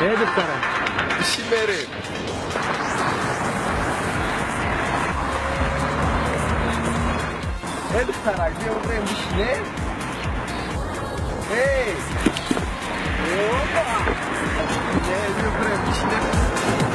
Э, духтара. Бишин, мерем. Э, духтарак, биё бирем, бишинем. Эй! Опа! Э, биё бирем, бишинем.